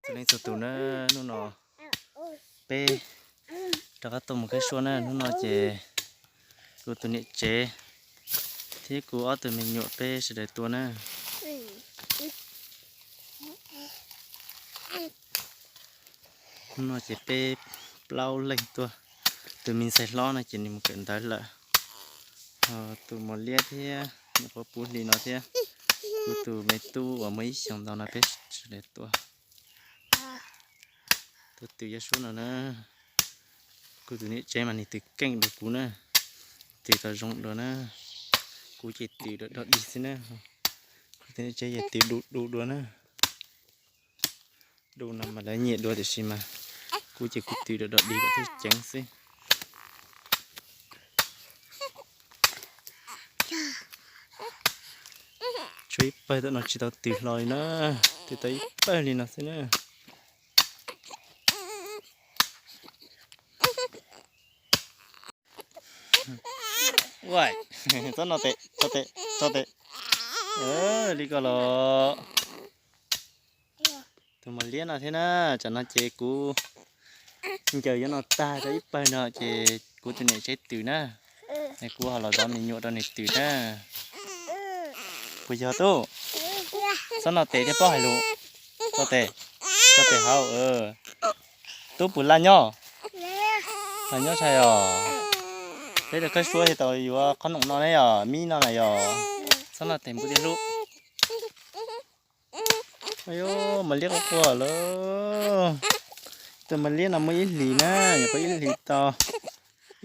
Tus leej txhua tus na, hnub no peb rov qab tuaj mus khawb suab na. Hnub no ces kuv tus niam tsev thiab kuv ob tug me nyuam peb sawv daws tuaj na. Hnub no ces peb plaub leeg tuaj, tus me ntxhais hlob no ces nws mus kawm ntawv lawm, ho tus mos liab thiab nyuam qhuav puv hli no thiab kuv tus me tub uas muaj ib xyoos ntau no peb sawv daws tuaj. Tuaj twv yog suab no na. Kuv tus niam tsev mas nws twv keej dua kuv na, twv tau zoo dua na. Kuv ces twv dog dog dig xwb na, kuv tus niam tsev ces twv du du dua na. Du no mas lawv nyiam dua tiam sis mas kuv ces kuv twv dog dog dig kom thiaj ceev xwb. Tshuav ib pawg tam no tsis tau twv hlo li na, twv tau ib pawg li no xwb na. Txhob no tes, tso tes, tso tes. Li ko los. Tus mos liab no thiab na, tsam no ces kuv ncaws yuav no tag tau ib pawg no ces kuv tus niam tsev twv na, es kuv ho los zov me nyuam rau nws twv na. Puas yog tub? Txhob no tes thiab paub hais lus. Tso tes, tso tes hauv. Tub puas laj nyob? Laj nyob tshaj os. Peb rau khawb suab thiaj tau yuav qhob noom no ne yom, mib no na yom. Txhob no tes npua tiag hlub. Mos liab quaj quaj lawm. Tus mos liab no muaj ib hlis na, nyuam qhuav ib hlis tau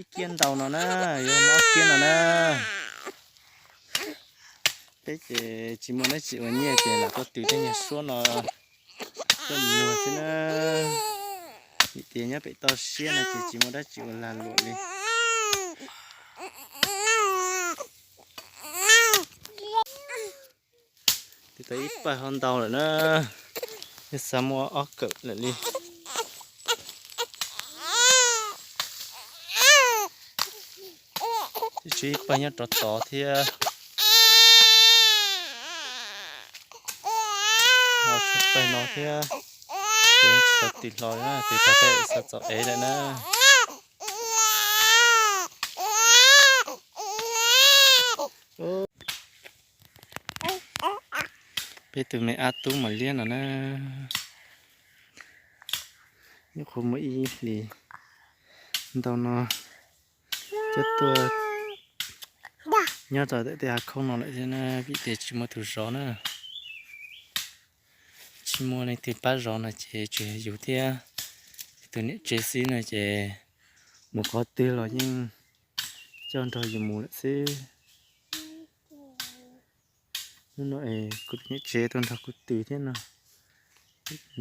ib kiab ntau no na, yuav muaj ob kiab no na. Peb ces tsis muaj dab tsi ua nyiaj ces lam tuaj twv tej nyuag suab no tuaj muag xwb na. Vim tias nyob pem toj siab no ces tsis muaj dab tsi ua lag luam li. Twv tau ib pawg ho ntau lawm na, yog xav muaj ob kawm lawm li. Twb tshuav ib pawg nyob rov tod thiab. Ho tshuav pawg no thiab, ces tsis tau twv hlo na, twv tag tej xav txaus ev lawm na. Peb tus me ab tub mos liab no na, nyuam qhuav muaj ib hlis ntau no coj tuaj nyob rau tej hav khoob no lawm thiab na, vim tias tsis muaj tus zov na. Tsis muaj leej twg pab zov no ces tsuas yog yus thiab tus niam tsev xwb no ces mus qhov twg los yeej coj nrog yus mus lawm xwb. Hnub no es kuv tus niam tsev tuaj nrog kuv twv thiab no.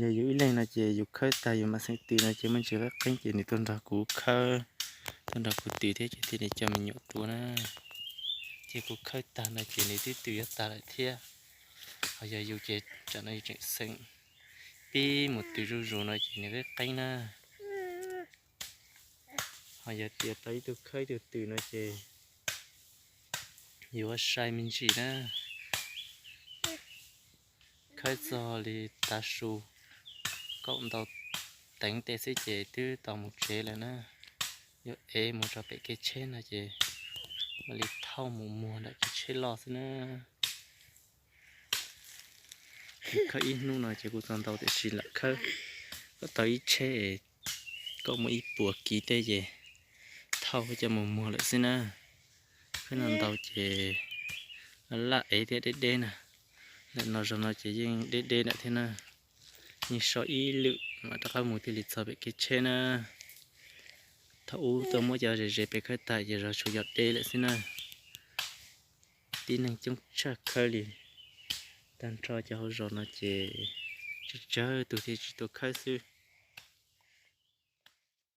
Yog yus ib leeg no ces yus khawb tag yus mam xeem twv no ces muaj ntsis qeeb qeeb ces nws tuaj nrog kuv khawb, tuaj nrog kuv twv thiab ces thiaj li coj me nyuam tuaj na. Ces kuv khawb tag no ces nws twb twv yuav tag lawm thiab. Ho yog yus ces tsam no yus tseem xeem pib mus twv zuj zus no ces nws qeeb qeeb na. Ho yog tias tau ib tug khawb ib tug twv no ces yuav sai me ntsis na. Khawb txog li tav su kaum ntau teev tej xwb ces twb tau mus tsev lawm na. Yuav ev mus rau pem kev tsheb no ces mam li thauj mus muag ntawm kev tsheb loj xwb na. Kuv khawb ib hnub no ces kuv txog ntau tiam sis lam khawb kom tau ib tsheb, kom muaj ib puas kiv tej ces thauj coj mus muag lawm xwb na. Khawb no ntau ces laj ev thiab deb deb na. Ntawm no zog no ces yeej deb deb lawm thiab na. Yeej so ib lwm mam rov qab mus thiaj li txog pem kev tsheb na. Thaum ub tuaj muab cov ze ze pem khawb tag ces zog tshuav yog deb lawm xwb na. Tib neeg coob tshaj khawb li. Tag nrho cov hauv zos no ces tsawg tsawg tus thiaj tsis tuaj khawb xwb.